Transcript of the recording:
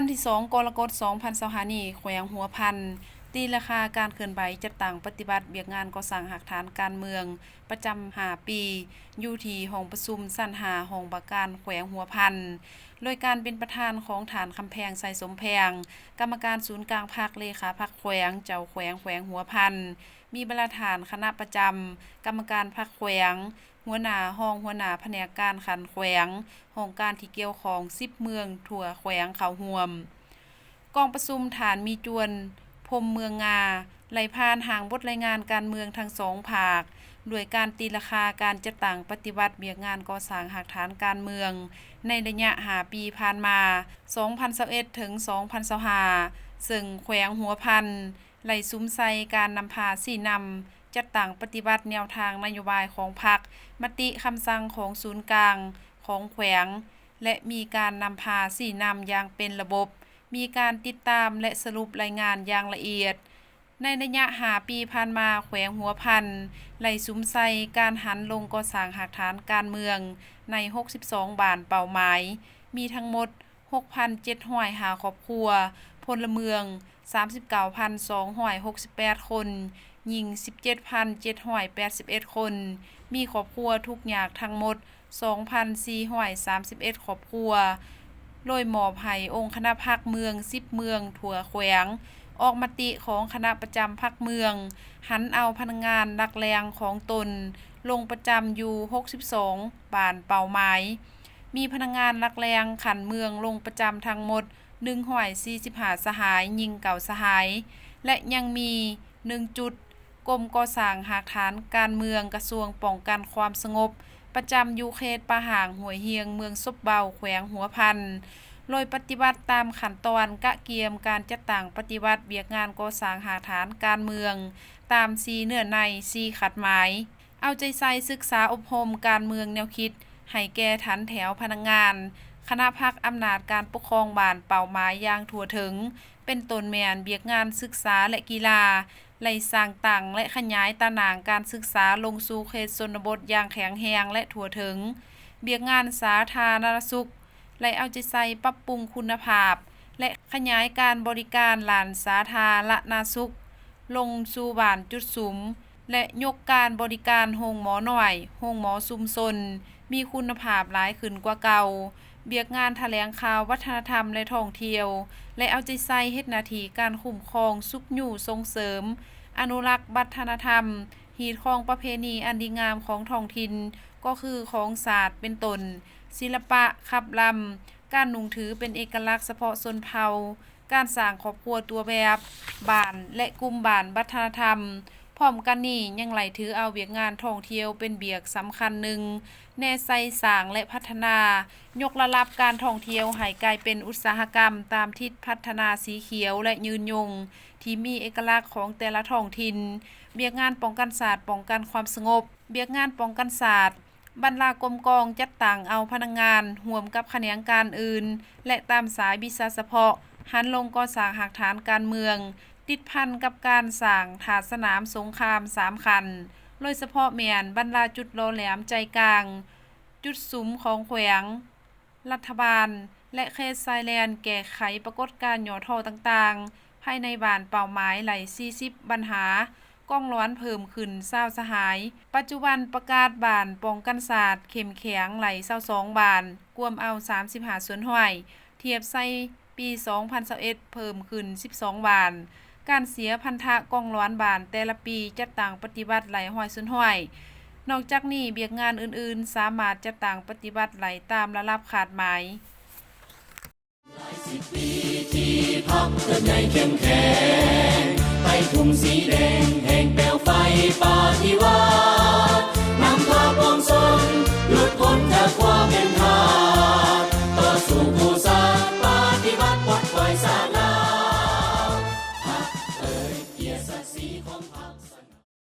ວັນທີສອງ ກໍລະກົດ ສອງພັນຊາວຫ້ານີ້ ແຂວງຫົວພັນ ຕີລາຄາການເຄື່ອນໄຫວຈັດຕັ້ງປະຕິບັດວຽກງານກໍ່ສ້າງຮາກຖານການເມືອງປະຈຳຫ້າປີ ຢູ່ທີ່ຫ້ອງປະຊຸມຊັ້ນຫ້າ ຫ້ອງວ່າການແຂວງຫົວພັນ ໂດຍການເປັນປະທານຂອງທ່ານ ຄຳແພງ ໄຊສົມແພງ ກຳມະການສູນກາງພັກ, ເລຂາພັກແຂວງ, ເຈົ້າແຂວງແຂວງຫົວພັນ, ມີບັນດາທ່ານຄະນະປະຈຳ, ກຳມະການພັກແຂວງ, ຫົວໜ້າ, ຮອງຫົວໜ້າພະແນກການຂັ້ນແຂວງ, ຫ້ອງການທີ່ກ່ຽວຂ້ອງສິບເມືອງທົ່ວແຂວງເຂົ້າຮ່ວມ. ກອງປະຊຸມ ທ່ານ ມີຈວນ ພົມເມືອງງາ ໄດ້ຜ່ານຮ່າງບົດລາຍງານການເມືອງທັງສອງພາກ ດ້ວຍການຕີລາຄາການຈັດຕັ້ງປະຕິບັດວຽກງານກໍ່ສ້າງຮາກຖານການເມືອງ ໃນໄລຍະຫ້າປີຜ່ານມາ ສອງພັນຊາວເອັດ ເຖິງ ສອງພັນຊາວຫ້າ ເຊິ່ງແຂວງຫົວພັນ ໄດ້ສຸມໃສ່ການນຳພາຊີ້ນຳ ຈັດຕັ້ງປະຕິບັດແນວທາງນະໂຍບາຍຂອງພັກ, ມະຕິຄຳສັ່ງຂອງສູນກາງຂອງແຂວງ ແລະ ມີການນຳພາຊີ້ນຳຢ່າງເປັນລະບົບ, ມີການຕິດຕາມ ແລະ ສະຫຼຸບລາຍງານຢ່າງລະອຽດ. ໃນໄລຍະຫ້າປີຜ່ານມາ, ແຂວງຫົວພັນ ໄດ້ສຸມໃສ່ການຫັນລົງກໍ່ສ້າງຮາກຖານການເມືອງໃນຫົກສິບສອງບ້ານເປົ້າໝາຍ, ມີທັງໝົດ ຫົກພັນເຈັດຮ້ອຍຫ້າຄອບຄົວ, ພົນລະເມືອງ ສາມສິບເກົ້າພັນສອງຮ້ອຍຫົກສິບແປດຄົນ, ຍິງ ສິບເຈັດພັນເຈັດຮ້ອຍແປດສິບເອັດຄົນ, ມີຄອບຄົວທຸກຍາກທັງໝົດ ສອງພັນສີ່ຮ້ອຍສາມສິບເອັດຄອບຄົວ, ໂດຍມອບໃຫ້ອົງຄະນະພັກເມືອງສິບເມືອງທົ່ວແຂວງ ອອກມະຕິຂອງຄະນະປະຈຳພັກເມືອງ ຫັນເອົາພະນັກງານຫຼັກແຫຼ່ງຂອງຕົນລົງປະຈຳຢູ່ຫົກສິບສອງບ້ານເປົ້າໝາຍ. ມີພະນັກງານຫຼັກແຫຼ່ງຂັ້ນເມືອງລົງປະຈຳທັງໝົດໜຶ່ງຮ້ອຍສີ່ສິບຫ້າສະຫາຍ, ຍິງເກົ້າສະຫາຍ ແລະ ຍັງມີໜຶ່ງຈຸດ ກົມກໍ່ສ້າງຮາກຖານການເມືອງ ກະຊວງປ້ອງກັນຄວາມສະຫງົບ ປະຈຳຢູ່ເຂດປ່າຮ້າງຫ້ວຍຮຽງ ເມືອງສົບເບົາ ແຂວງຫົວພັນ ໂດຍປະຕິບັດຕາມຂັ້ນຕອນກະກຽມການຈັດຕັ້ງປະຕິບັດວຽກງານກໍ່ສ້າງຮາກຖານການເມືອງ ຕາມສີ່ເນື້ອໃນ ສີ່ຄາດໝາຍ. ເອົາໃຈໃສ່ສຶກສາອົບຮົມການເມືອງແນວຄິດໃຫ້ແກ່ຖັນແຖວພະນັກງານ, ຄະນະພັກອຳນາດການປົກຄອງບ້ານເປົ້າໝາຍຢ່າງທົ່ວເຖິງ, ເປັນຕົ້ນແມ່ນວຽກງານສຶກສາ ແລະ ກິລາ, ໄດ້ສ້າງຕັ້ງ ແລະ ຂະຫຍາຍຕາໜ່າງການສຶກສາລົງສູ່ເຂດຊົນນະບົດຢ່າງແຂງແຮງ ແລະ ທົ່ວເຖິງ, ວຽກງານສາທາລະນະສຸກ ໄດ້ເອົາໃຈໃສ່ປັບປຸງຄຸນນະພາບ ແລະ ຂະຫຍາຍການບໍລິການດ້ານສາທາລະນະສຸກລົງສູ່ບ້ານຈຸດສຸມ ແລະ ຍົກການບໍລິການໂຮງໝໍນ້ອຍ, ໂຮງໝໍຊຸມຊົນ ມີຄຸນນະພາບຫຼາຍຂຶ້ນກວ່າເກົ່າ, ວຽກງານຖະແຫຼງຂ່າວວັດທະນະທຳ ແລະ ທ່ອງທ່ຽວ ແລະ ເອົາໃຈໃສ່ເຮັດໜ້າທີ່ການຄຸ້ມຄອງ, ຊຸກຍູ້, ສົ່ງເສີມ, ອະນຸລັກວັດທະນະທຳ, ຮີດຄອງປະເພນີອັນດີງາມຂອງທ້ອງຖິ່ນ ກໍຄືຂອງຊາດ ເປັນຕົ້ນ ສິລະປະ, ຂັບລຳ, ການນຸ່ງຖືເປັນເອກະລັກສະເພາະຊົນເຜົ່າ, ການສ້າງຄອບຄົວຕົວແບບ, ບ້ານ ແລະ ກຸ່ມບ້ານວັດທະນະທຳ. ພ້ອມກັນນີ້ ຍັງໄດ້ຖືເອົາວຽກງານທ່ອງທ່ຽວເປັນວຽກສຳຄັນໜຶ່ງ ແນໃສ່ສ້າງ ແລະ ພັດທະນາ, ຍົກລະດັບການທ່ອງທ່ຽວໃຫ້ກາຍເປັນອຸດສາຫະກຳຕາມທິດພັດທະນາສີຂຽວ ແລະ ຍືນຍົງ ທີ່ມີເອກະລັກຂອງແຕ່ລະທ້ອງຖິ່ນ. ວຽກງານປ້ອງກັນຊາດ, ປ້ອງກັນຄວາມສະຫງົບ, ວຽກງານປ້ອງກັນຊາດ, ບັນດາກົມກອງຈັດຕັ້ງເອົາພະນັກງານຮ່ວມກັບຂະແໜງການອື່ນ ແລະ ຕາມສາຍວິຊາສະເພາະ ຫັນລົງກໍ່ສ້າງຮາກຖານການເມືອງ ຕິດພັນກັບການສ້າງຖາດສະໜາມສົງຄາມສາມຂັ້ນ, ໂດຍສະເພາະແມ່ນບັນດາຈຸດຫຼໍ່ແຫຼມໃຈກາງ, ຈຸດສຸມຂອງແຂວງ, ລັດຖະບານ ແລະ ເຂດຊາຍແດນ ແກ້ໄຂປາກົດການຫຍໍ້ທໍ້ຕ່າງໆ ພາຍໃນບ້ານເປົ້າໝາຍໄດ້ສີ່ສິບບັນຫາ ກອງຫຼອນເພີ່ມຂຶ້ນຊາວສະຫາຍ. ປັດຈຸບັນປະກາດບ້ານປ້ອງກັນຊາດເຂັ້ມແຂງໄດ້ຊາວສອງບ້ານ, ກວມເອົາສາມສິບຫ້າສ່ວນຮ້ອຍ, ທຽບໃສ່ປີສອງພັນຊາວເອັດເພີ່ມຂຶ້ນສິບສອງບ້ານ. ການເສຍພັນທະກອງຫຼອນບ້ານແຕ່ລະປີຈັດຕັ້ງປະຕິບັດໄດ້ຮ້ອຍສ່ວນຮ້ອຍ. ນອກຈາກນີ້, ວຽກງານອື່ນໆສາມາດຈັດຕັ້ງປະຕິບັດໄດ້ຕາມລະດັບຄາດໝາຍ. ຫຼາຍສິບປີທີ່ພັກເຕີບໃຫຍ່ເຂັ້ມແຂງ ໄປທຸງສີແດງແຫ່ງແປວໄຟປະຕິວັດ ນຳພາປວງຊົ